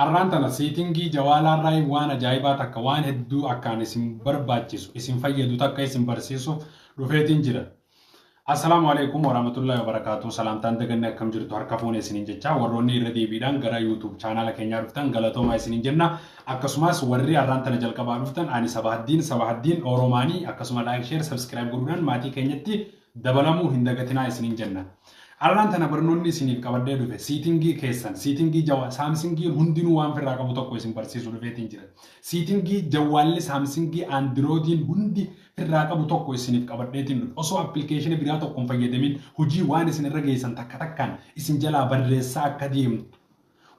Arraan tana siitingii jawaalaarraa waan ajaa'ibaa takka waan hedduu akkaan isin barbaachisu isin fayyadu takka isin barsiisuuf dhufeetiin jira. Assalaamu alaikum warahmatullahi wabarakatuh. Salaamtaan daganne akkam jirtu harka fuune isiniin jecha warroonni irra deebiidhaan gara YouTube chaanaala keenyaa dhuftan galatoomaa isiniin jenna. Akkasumas warri arraan tana jalqabaa dhuftan ani Sabahaddiin Sabahaddiin Oromaanii akkasuma like share subscribe godhuudhaan maatii keenyatti dabalamuu hin dagatinaa isiniin jenna. Arraan tana barnoonni isiniif qabadhee dhufe siitingii keessan siitingii jawa saamsingiin hundinuu waan firraa qabu tokko isin barsiisu dhufeetiin jira. Siitingii jawwaalli saamsingii andiroodiin hundi firraa qabu tokko isiniif qabadheetiin dhufe. Osoo appilikeeshina biraa tokko hin fayyadamin hojii waan isin irra geessan takka takkaan isin jalaa barreessaa akka deemtu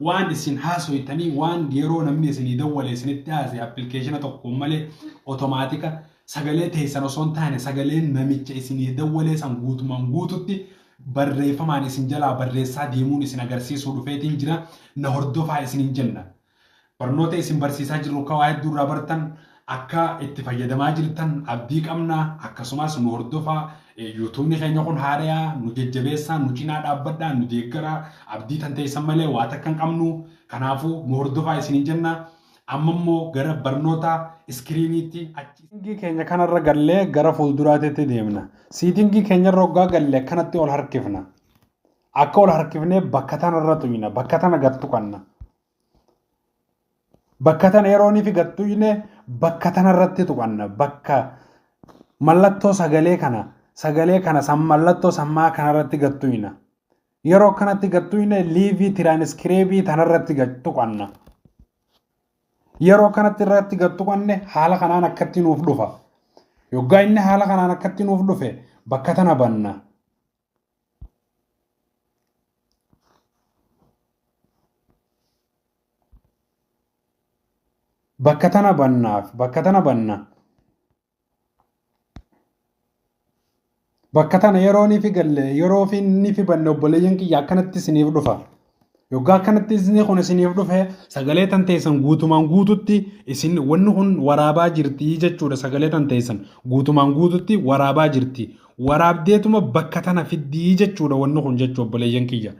waan isin haasoytanii waan yeroo namni isinii dawwale isinitti haase appilikeeshina tokkoon malee otomaatika sagalee teessan osoo hin taane sagalee namicha isinii dawwalee san guutumaan guututti barreeffamaan isin jalaa barreessaa deemuun isin agarsiisuu dhufeetiin jira na hordofaa isiniin jenna. Barnoota isin barsiisaa jirru akka waa hedduu irraa bartan akka itti fayyadamaa jirtan abdii qabna akkasumas nu hordofaa yuutuubni keenya kun haarayaa nu jajjabeessaa nu cinaa dhaabbadhaa nu deeggaraa abdii tan teessan malee waa takka hin qabnu kanaafuu nu hordofaa isiniin jenna amma immoo gara barnoota iskiriiniitti achi. Siitingii keenya kanarra gallee gara fuulduraatitti deemna. Siitingii keenyarra hoggaa galle akkanatti ol harkifna. Akka ol harkifnee bakka tanarra tuyna bakka tana gad tuqanna. Bakka tana yeroo ni fi gad tuyne bakka tana irratti tuqanna. Bakka mallattoo sagalee kana sagalee kana san mallattoo sammaa kana irratti gad tuyna. Yeroo kanatti gad tuyne liivii tiraanskireebii tana irratti gad tuqanna. Yeroo kanatti irratti gad tuqanne haala kanaan akkatti nuuf dhufa. Yoggaa inni haala kanaan akkatti nuuf dhufe bakka tana banna. Bakka tana bannaaf bakka tana banna. Bakka tana yeroo ni fi galle yeroo fi ni fi banne obboleeyyan kiyya akkanatti isiniif dhufa. Yoggaa akkanatti isinii kun isiniif dhufe sagalee tan teessan guutumaan guututti isin wanni kun waraabaa jirti jechuudha sagalee tan teessan guutumaan guututti waraabaa jirti. Waraabdeetuma bakka tana fiddii jechuudha wanni kun jechuu obboleeyyan kiyya.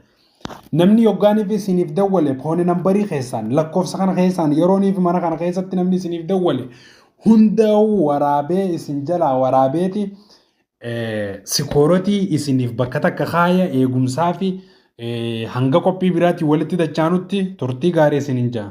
Namni yoggaaniif isiniif dawwale fooni nambarii keessaan lakkoofsa kana keessaan yerooniif mana kana keessatti namni isiniif dawwale hunda waraabee isin jalaa waraabeeti sikoorotii isiniif bakka takka kaaya eegumsaa fi hanga qophii biraatiin walitti dachaanutti turtii gaarii isiniin ja'a.